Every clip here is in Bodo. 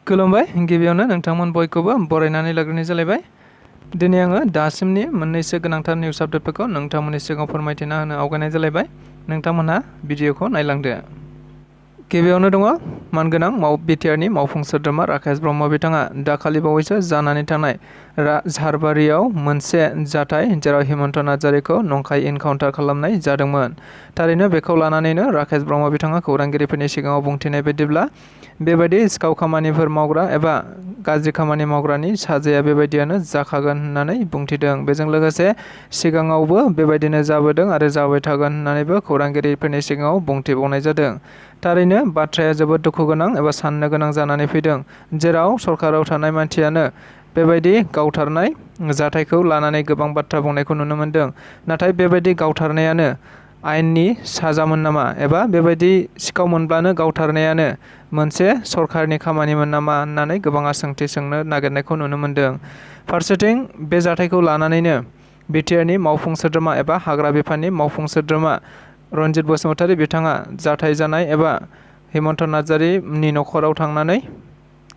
खुलुमबाय गिबियावनो नोंथांमोन बयखौबो बरायनानै लाग्रोनाय जालायबाय। दिनै आङो दासिमनि मोननैसो गोनांथार निउस आपडेटफोरखौ नोंथांमोननि सिगाङाव फोरमायथिना होनो आवगायनाय जालायबाय। नोंथांमोनहा भिडिअखौ नायलांदो। गिबियावनो दङ मानगोनां बिटिआरनि मावफुं सोद्रोमा राकेश ब्रह्म बिथाङा दाखालि बावैसो जानानै थांनाय झारबारियाव मोनसे जाथाय जेराव हिमन्त नार्जारिखौ नंखाय इनकाउन्टार खालामनाय जादोंमोन। थारैनो बेखौ लानानैनो राकेश ब्रह्म बिथाङा खौरांगिरिफोरनि सिगाङाव बुंथिनाय बायदिब्ला बेबायदि सिखाव खामानिफोर मावग्रा एबा गाज्रि खामानि मावग्रानि साजाया बेबायदियानो जाखागोन होननानै बुंथिदों। बेजों लोगोसे सिगाङावबो बेबायदिनो जाबोदों आरो जाबाय थागोन होननानैबो खौरांगिरिफोरनि सिगाङाव बुंथिबावनाय जादों। थारैनो बाथ्राया जोबोद दुखु गोनां एबा साननो गोनां जानानै फैदों, जेराव सरकाराव थानाय मानसियानो बेबायदि गावथारनाय जाथायखौ लानानै गोबां बाथ्रा बुंनायखौ नुनो मोनदों। नाथाय बेबायदि गावथारनायानो आयेननि साजामोन नामा एबा बेबायदि सिखाव मोनब्लानो गावथारनायानो मोनसे सरकारनि खामानिमोन नामा होननानै गोबाङा सोंथि सोंनो नागिरनायखौ नुनो मोनदों। फारसेथिं बे जाथायखौ लानानैनो बिटिआरनि मावफुं सोद्रोमा एबा हाग्रा बिफाननि मावफुं सोद्रोमा रनजित बसुमतारी बिथाङा जाथाय जानाय एबा हिमन्त नार्जारिनि न'खराव थांनानै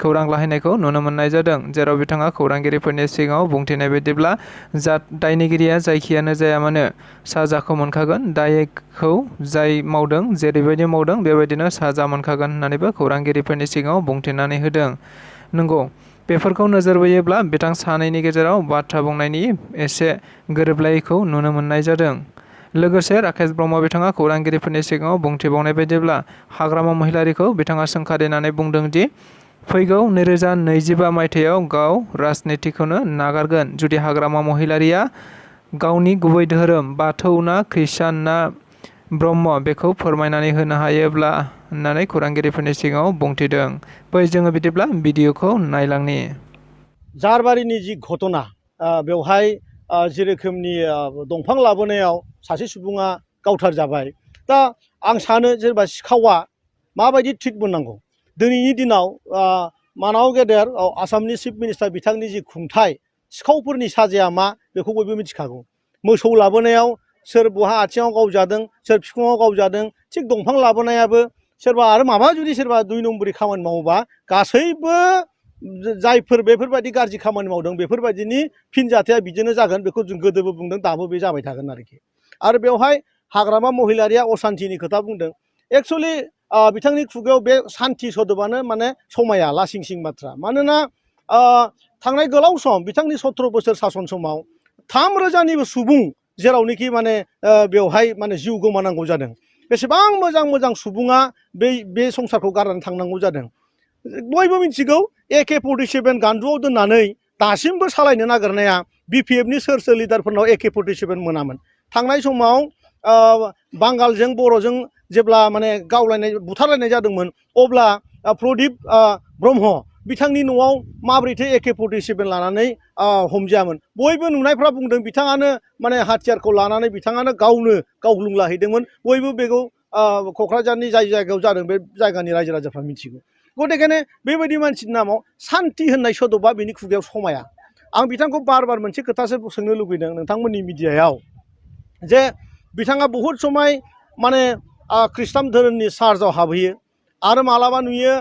खौरां लाहैनायखौ नुनो मोननाय जादों, जेराव बिथाङा खौरांगिरिफोरनि सिगाङाव बुंथिनाय बायदिब्ला दायनिगिरिया जायखियानो जाया मानो साजाखौ मोनखागोन, दायखौ जाय मावदों जेरैबायदि मावदों बेबायदिनो साजा मोनखागोन होननानैबो खौरांगिरिफोरनि सिगाङाव बुंथिनानै होदों। नंगौ, बेफोरखौ नोजोर बोयोब्ला बिथां सानैनि गेजेराव बाथ्रा बुंनायनि एसे गोरोबलायैखौ नुनो मोननाय जादों। लोगोसे राकेश ब्रह्म बिथाङा खौरांगिरिफोरनि सिगाङाव बुंथिबावनाय बायदिब्ला हाग्रामा महिलारिखौ बिथाङा सोंखारिनानै बुंदों दि फैगौ 2025 मायथाइयाव गाव राजनितिखौनो नागारगोन जुदि हाग्रामा महिलारिया गावनि गुबै धोरोम बाथौ ना ख्रिस्टान ना ब्रह्म बेखौ फोरमायनानै होनो हायोब्ला होननानै खौरांगिरिफोरनि सिगाङाव बुंथिदों। फै जोङो बिदिब्ला भिडिअखौ नायलांनि। झारबारिनि जि घटना बेवहाय जि रोखोमनि दंफां लाबोनायाव सासे सुबुङा गावथार जाबाय। दा आं सानो जेनेबा सिखावा माबायदि ट्रिट मोननांगौ। दिनैनि दिनाव मानाव गेदेर आसामनि चिफ मिनिस्टार बिथांनि जि खुंथाय, सिखावफोरनि साजाया मा बेखौ बयबो मिथिखागौ। मोसौ लाबोनायाव सोर बहा आथिङाव गावजादों, सोर बिखुङाव गावजादों, थिग दंफां लाबोनायाबो सोरबा आरो माबा जुदि सोरबा 2 नम्बरि खामानि मावोबा गासैबो जायफोर बेफोरबायदि गाज्रि खामानि मावदों बेफोरबायदिनि फिनजाथाया बिदिनो जागोन, बेखौ जों गोदोबो बुंदों, दाबो बे जाबाय थागोन आरोखि। आरो बेवहाय हाग्रामा महिलारिया असान्तिनि खोथा बुंदों। एक्सुवेलि बिथांनि खुगायाव बे सान्ति सोदोबानो माने समाया लासिं सिं बाथ्रा। मानोना थांनाय गोलाव सम बिथांनि 17 बोसोर सासन समाव 3,000निबो सुबुं जेरावनोखि माने बेवहाय माने जिउ गोमानांगौ जादों। बेसेबां मोजां मोजां सुबुङा बे संसारखौ गारनानै थांनांगौ जादों। बयबो मिथिगौ AK-47 गान्दुआव दोननानै दासिमबो सालायनो नागिरनाया BPFनि सोर लिडारफोरनाव AK-47 मोनामोन। थांनाय समाव बांगालजों बर'जों जेब्ला माने गावलायनाय बुथारलायनाय जादोंमोन, अब्ला प्रदीप ब्रह्म बिथांनि न'आव माबोरैथो AK-47 लानानै हमजायामोन। बयबो नुनायफ्रा बुंदों बिथाङानो माने हाथियारखौ लानानै बिथाङानो गावनो गावग्लुंलाहैदोंमोन। बयबो बेखौ क'क्राझारनि जाय जायगायाव जादों बे जायगानि रायजो राजाफ्रा मिथिगौ। गथिखेनो बेबायदि मानसिनि नामाव सान्ति होननाय सोदोबा बिनि खुगायाव समाया। आं बिथांखौ बार बार मोनसे खोथासो सोंनो लुबैदों नोंथांमोननि मिडियायाव, जे बिथाङा बहुद समाय माने ख्रिस्टान धोरोमनि चार्चआव हाबहैयो आरो मालाबा नुयो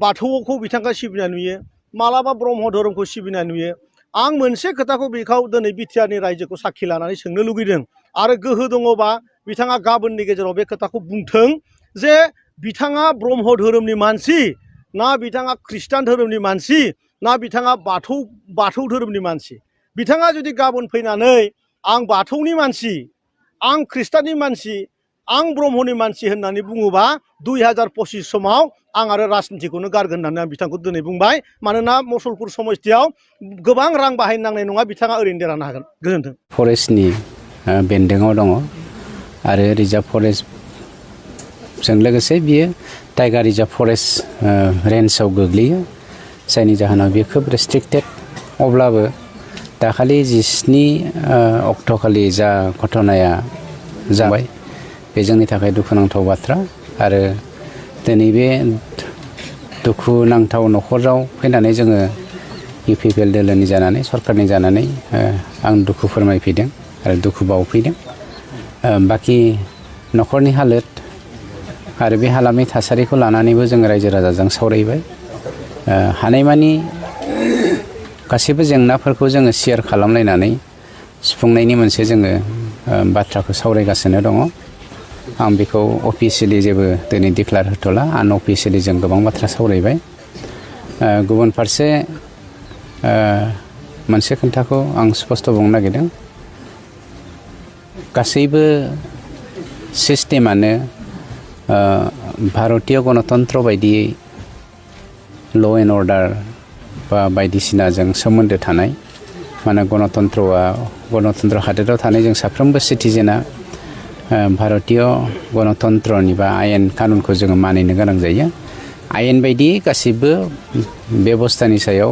बाथौखौ बिथांखौ सिबिनाय नुयो, मालाबा ब्रह्म धोरोमखौ सिबिनाय नुयो। आं मोनसे खोथाखौ बेखौ दिनै बिटिआरनि रायजोखौ साखि लानानै सोंनो लुगैदों आरो गोहो दङबा बिथाङा गाबोननि गेजेराव बे खोथाखौ बुंथों जे बिथाङा ब्रह्म धोरोमनि मानसि ना बिथाङा ख्रिस्टान धोरोमनि मानसि ना बिथाङा बाथौ धोरोमनि मानसि। बिथाङा जुदि गाबोन फैनानै आं बाथौनि मानसि, आं ख्रिस्टाननि मानसि, आं ब्रह्मनि मानसि होननानै बुङोबा 2025 समाव आं आरो राजनितिखौनो गारगोन होननानै आं बिथांखौ दिनै बुंबाय। मानोना मुसलपुर समस्तियाव गोबां रां बाहायनांनाय नङा, बिथाङा ओरैनो देरहानो हागोन। गोजोन्थों। फरेस्टनि बेन्दोङाव दङ आरो रिजार्भ फरेस्टजों लोगोसे बियो टाइगार रिजार्भ फरेस्ट रेन्जआव गोग्लैयो, जायनि जाहोनाव बेयो खोब रेस्ट्रिक्टेड। अब्लाबो दाखालि 17 अक्ट'खालि जा घटनाया जाबाय बे जोंनि थाखाय दुखुनांथाव बाथ्रा। आरो दिनै बे दुखुनांथाव न'खराव फैनानै जोङो UPPL दोलोनि जानानै सरकारनि जानानै आं दुखु फोरमायफैदों आरो दुखु बावफैदों। बाखि न'खरनि हालोद आरो बे हालामनि थासारिखौ लानानैबो जोङो रायजो राजाजों सावरायबाय। हानायमानि गासैबो जेंनाफोरखौ जोङो शेयार खालामलायनानै सुफुंनायनि मोनसे जोङो बाथ्राखौ सावरायगासिनो दङ आं बेखौ अफिसियेलि जेबो दिनै डिक्लेयार होथ'ला आनअफिसियेलि जों गोबां बाथ्रा सावरायबाय गुबुन फारसे मोनसे खोथाखौ आं स्पष्ट बुंनो नागिरदों गासैबो सिस्टेमानो भारतीय गणतन्त्र बायदियै ल' एन्ड अर्डार बा बायदिसिनाजों सोमोन्दो थानाय माने गणतन्त्र हादोराव थानाय जों साफ्रोमबो सिटिजेना भारतीय गणतन्त्रनि बा आयेन कानुनखौ जोङो मानिनो गोनां जायो आयेन बायदि गासिबो बेबस्थानि सायाव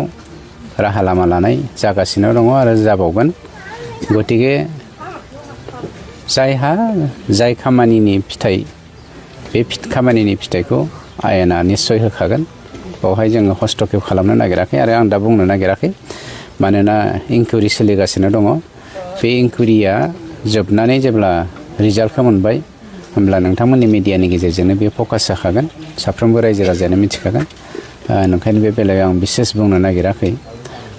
राहा लामा लानाय जागासिनो दङ आरो जाबावगोन गतिके जायहा जाय खामानिनि फिथाइ बे खामानिनि फिथाइखौ आयेना निस्सय होखागोन बावहाय जोङो हस्तक्षेप खालामनो नागिराखै आरो आं दा बुंनो नागिराखै मानोना इनकुइरि सोलिगासिनो दङ बे इनकुइरिया जोबनानै जेब्ला रिजाल्टखौ मोनबाय होमब्ला नोंथांमोननि मिडियानि गेजेरजोंनो बे फकास जाखागोन साफ्रोमबो रायजो राजायानो मिथिखागोन ओंखायनो बे बेलायाव आं बिसेस बुंनो नागिराखै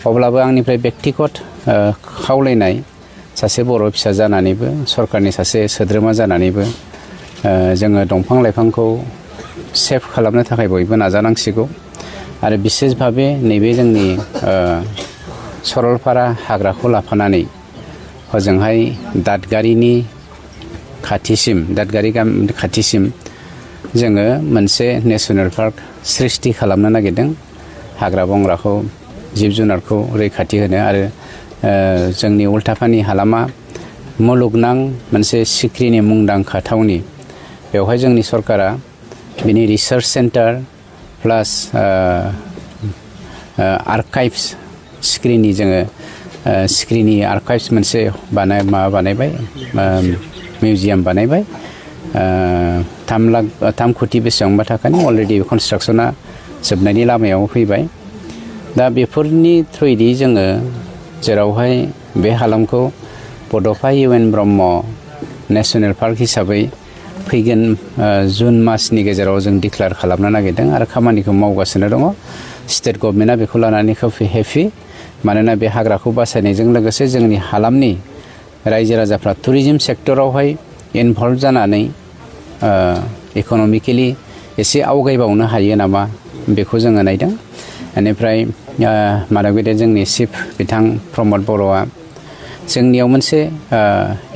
अब्लाबो आंनिफ्राय बेक्तिगत खावलायनाय सासे बर' फिसा जानानैबो सरकारनि सासे सोद्रोमा जानानैबो जोङो दंफां लाइफांखौ सेभ खालामनो थाखाय बयबो नाजानांसिगौ आरो बिसेस भाबे नैबे जोंनि सरलपारा हाग्राखौ लाफानानै हजोंहाय दादगारिनि खाथिसिम जोङो मोनसे नेशनेल पार्क सृष्टि खालामनो नागिरदों हाग्रा बंग्राखौ जिब जुनारखौ रैखाथि होनो आरो जोंनि उल्टापानि हालामा मुलुगनां मोनसे सिख्रिनि मुंदांखा थावनि बेवहाय जोंनि सरकारा बिनि रिसार्च सेन्टार प्लास आर्काइभ्स सिख्रिनि आर्काइभ्स मोनसे बानायबाय मिउजियाम बानायबाय 3 कोटि बेसेबांबा थाखानि अलरेडि कनस्ट्राक्सना जोबनायनि लामायाव फैबाय दा बेफोरनि थ्रुयै जोङो जेरावहाय बे हालामखौ बड'फा इउएन ब्रह्म नेशनेल पार्क हिसाबै फैगोन जुन मासनि गेजेराव जों डिक्लेयार खालामनो नागिरदों आरो खामानिखौ मावगासिनो दङ स्टेट गभर्नमेन्टआ बेखौ लानानै खोब हेपि मानोना बे हाग्राखौ बासायनायजों लोगोसे जोंनि हालामनि रायजो राजाफ्रा टुरिज्म सेक्टरावहाय इनभल्भ जानानै इक'नमिकेलि एसे आवगायबावनो हायो नामा बेखौ जोङो नायदों बेनिफ्राय मानगेदेर जोंनि चिफ बिथां प्रमद बर'आ जोंनियाव मोनसे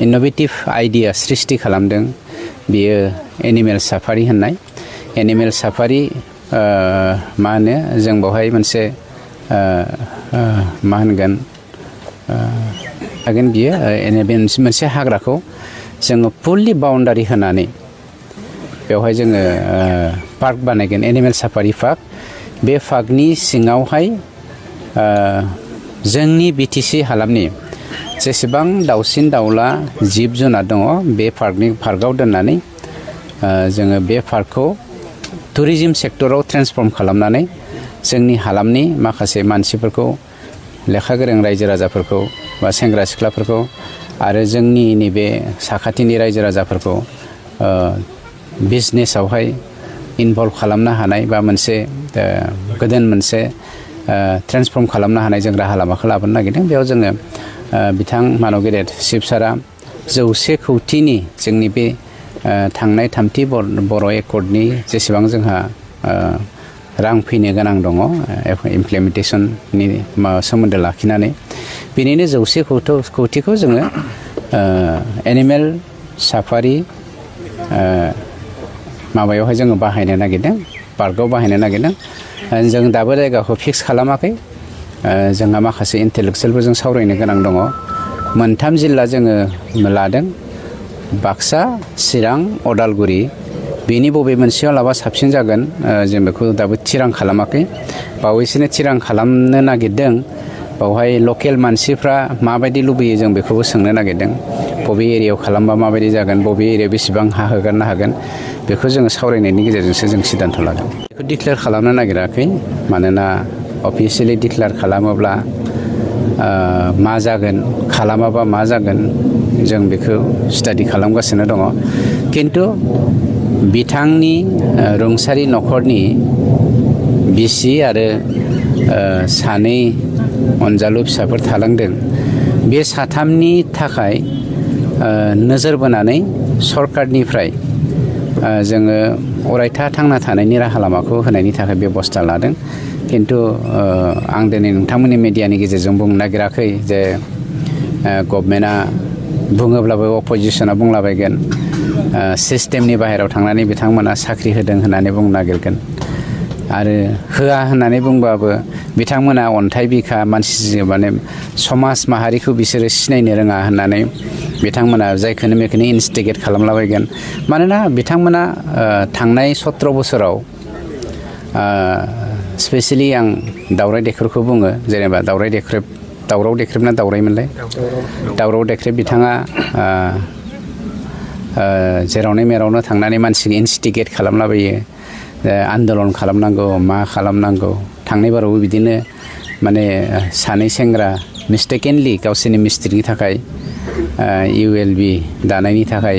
इन'भेटिभ आइडिया सृष्टि खालामदों बियो एनिमेल साफारि होननाय एनिमेल साफारि मा होनो जों बेवहाय मोनसे मा होनगोन हागोन बियो मोनसे हाग्राखौ जोङो फुल्लि बाउन्डारि होनानै बेवहाय जोङो पार्क बानायगोन एनिमेल साफारि पार्क बे पार्कनि सिङावहाय जोंनि बिटिसि हालामनि जेसेबां दाउसिन दाउला जिब जुनार दङ बे पार्कआव दोननानै जोङो बे पार्कखौ टुरिज्म सेक्टराव ट्रेन्सफर्म खालामनानै जोंनि हालामनि माखासे मानसिफोरखौ लेखा गोरों रायजो राजाफोरखौ बा सेंग्रा सिख्लाफोरखौ आरो जोंनि नैबे साखाथिनि रायजो राजाफोरखौ बिजनेसावहाय इनभल्भ खालामनो हानाय बा मोनसे गोदान मोनसे ट्रेन्सफर्म खालामनो हानाय जों राहा लामाखौ लाबोनो नागिरदों बेयाव जोङो बिथां मानगेदेर चिफ सारा 100 कौटिनि जोंनि बे थांनाय 3थि बर' एकर्डनि जेसेबां जोंहा रां फैनो गोनां दङ इमप्लिमेन्टेसननि सोमोन्दो लाखिनानै बेनिनो 100 कौटिखौ जोङो एनिमेल साफारि माबायावहाय जोङो बाहायनो नागिरदों पार्कआव बाहायनो नागिरदों जों दाबो जायगाखौ फिक्स खालामाखै जोंहा माखासे इन्टेलेक्सुयेलफोरजों सावरायनो गोनां दङ 3 जिल्ला जोङो लादों बाक्सा चिरां अदालगुरि बेनि बबे मोनसेयाव लाबा साबसिन जागोन जों बेखौ दाबो थिरां खालामाखै बावैसोनो थिरां खालामनो नागिरदों बावहाय लकेल मानसिफ्रा माबायदि लुबैयो जों बेखौबो सोंनो नागिरदों बबे एरियायाव खालामबा माबायदि जागोन बबे एरियायाव बेसेबां हा होगारनो हागोन बेखौ जोङो सावरायनायनि गेजेरजोंसो जों सिद्धान्त लादों बेखौ डिक्लेयार खालामनो नागिराखै मानोना अफिसियेलि डिक्लेयार खालामोब्ला मा जागोन खालामाबा मा जागोन जों बेखौ स्टाडि खालामगासिनो दङ खिन्थु बिथांनि रुंसारि न'खरनि बिसि आरो सानै अनजालु फिसाफोर थालांदों बे साथामनि थाखाय नोजोर बोनानै सरकारनिफ्राय जोङो अरायथा थांना थानायनि राहा लामाखौ होनायनि थाखाय बेबस्था लादों खिन्थु आं दिनै नोंथांमोननि मिडियानि गेजेरजों बुंनो नागिराखै जे गभर्नमेन्टआ बुङोब्लाबो अपोजिसना बुंलाबायगोन सिस्टेमनि बाहेरायाव थांनानै बिथांमोना साख्रि होदों होननानै बुंनो नागिरगोन आरो होआ होननानै बुंबाबो बिथांमोना अन्थाइ बिखा मानसि माने समाज माहारिखौ बिसोरो सिनायनो रोङा होननानै बिथांमोना जायखौनो मेखौनो इनस्टिगेट खालामलाबायगोन मानोना बिथांमोना थांनाय 17 बोसोराव स्पेसियेलि आं दावराय देख्रेबखौ बुङो जेनेबा दावराव देख्रेबना दावरायमोनलाय दावराव देख्रेब बिथाङा जेरावनो मेरावनो थांनानै मानसिखौ इनस्टिगेट खालामलाबायो आन्दलन खालामनांगौ मा खालामनांगौ थांनाय बारावबो बिदिनो माने सानै सेंग्रा मिस्टेकेनलि गावसोरनि मिस्टेकनि थाखाय ULB दानायनि थाखाय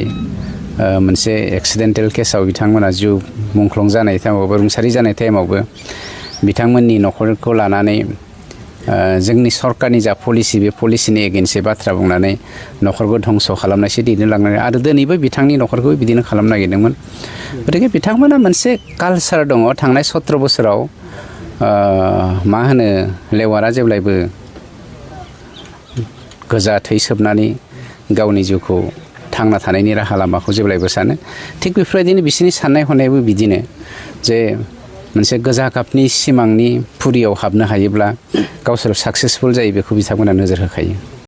मोनसे एक्सिडेन्टेल केसाव बिथांमोना जिउ मुंख्लं जानाय टाइमावबो रुंसारि जानाय टाइमावबो बिथांमोननि न'खरखौ लानानै जोंनि सरकारनि जा पलिसि बे पलिसिनि एगेन्स्टै बाथ्रा बुंनानै न'खरखौ धंस' खालामनायसो दैदेनलांनाय आरो दिनैबो बिथांनि न'खरखौ बिदिनो खालामनो नागिरदोंमोन गतिके बिथांमोना मोनसे कालसार दङ थांनाय 17 बोसोराव मा होनो लेवारा जेब्लायबो गोजा थै सोबनानै गावनि जिउखौ थांना थानायनि राहा लामाखौ जेब्लायबो सानो थिग बेफोरबायदिनो बिसोरनि साननाय हनायाबो बिदिनो जे मोनसे गोजा गाबनि सिमांनि फुरियाव हाबनो हायोब्ला गावसोर साक्सेसफुल जायो बेखौ बिथांमोना नोजोर होखायो